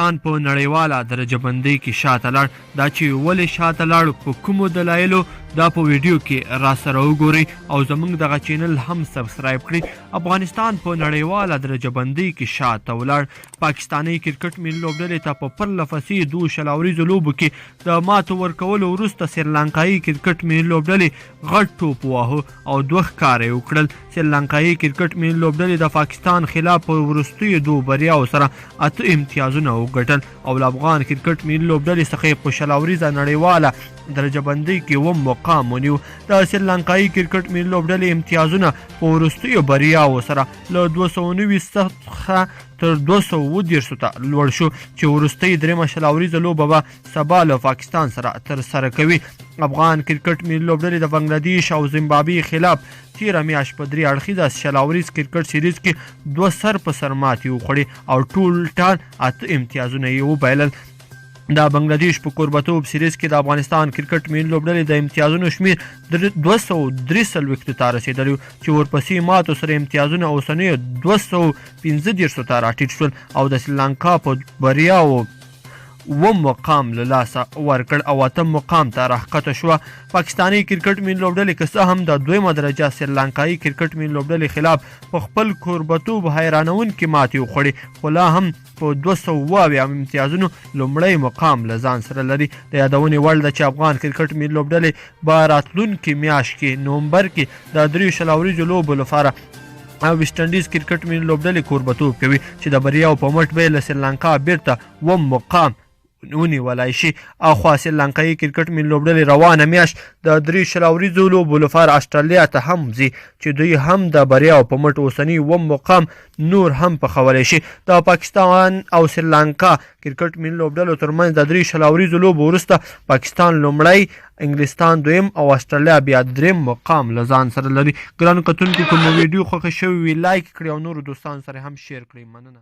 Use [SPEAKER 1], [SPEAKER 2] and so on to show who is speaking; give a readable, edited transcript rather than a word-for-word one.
[SPEAKER 1] افغانستان په نړیواله درجه بندۍ کې شاته لاړ. دا چې ولې شاته لاړ، په کومو دلایلو، دا په ویډیو کې راسره وګورئ او زمونږ دغه چینل هم سبسکرایب کړئ. افغانستان په نړیواله درجه بندۍ کې شاته ولاړ. پاکستانۍ کرکټ ملي لوبډلې ته په پرله پسې دوو 20 اوریزو لوبو کې د ماتو ورکولو وروسته سریلانکایي کرکټ ملي لوبډلې غټ ټوپ واهه او دوه ښکاره یې وکړل. سریلانکایي کرکټ ملي لوبډلې د پاکستان خلاف په وروستیو دوو بریاوو سره اته امتیازونه وګټل او له افغان کرکټ ملي لوبډلې څخه یې په 20 اوریزه نړیواله درجه بندۍ کې اووم مقام ونیو. د سریلانکایي کرکټ ملي لوبډلې امتیازونه په وروستیو بریاوو سره له 290 څخه تر 237 ته لوړ شو، چې وروستۍ درېیمه 20 اوریزه لوبه به سبا له پاکستان سره تر سره کوي. افغان کرکټ ملي لوبډلې د بنگلادیش او زمبابوې خلاف تیره میاشت په درې اړخیزه 20 اوریز کرکټ سیریز کې دوه سر په سر ماتې وخوړې او ټول ټال اته امتیازونه یې وبایلل. د بنگلادیش په کوربتوب سیریز کې د افغانستان کرکټ ملي لوبډلې د امتیازونو شمیر 243 ته رسېدلی، چې ورپسې ماتو سره امتیازونه اوسنیو 235 ته راټیټ شول او د سریلانکا په بریاوو اووم مقام له لاسه ورکړ او اتم مقام ته راښکته شوه. پاکستاني کرکټ ملي لوبډلې که څه هم د دویمه درجه سریلانکایي کرکټ ملي لوبډلې خلاف په خپل کوربتوب حیرانوونکې ماتې وخوړې، خو لا هم په 277 امتیازونو لومړی مقام له ځان سره لري. د یادونې وړ ده چې افغان کرکټ ملي لوبډلې به راتلونکې میاشت کې نومبر کې د دریو 20 اوریزو لوبو لپاره ویسټ انډیز کرکټ ملي لوبډلې کوربتوب کوي، چې د بریاو په مټ به له سریلانکا بیرته اووم مقام ونیولای شي. اخوا سریلانکایي کرکټ ملي لوبډلې روانه میاشت د درې 20 اوریزو لوبو لپاره اسټرالیا ته هم ځي، چې دوی هم د بریاو په مټ اوسنی اووم مقام نور هم پخولی شي. د پاکستان او سریلانکا کرکټ ملي لوبډلو ترمنځ د درې 20 اوریزو لوبو وروسته پاکستان لومړی، انګلستان دویم او اسټرالیا بیا دریم مقام له ځان سره لري. ګرانو کتونکو، که مو ویډیو خوښه شوې وي، لایک کړئ او نورو دوستانو سره هم شیر کړئ. مننه.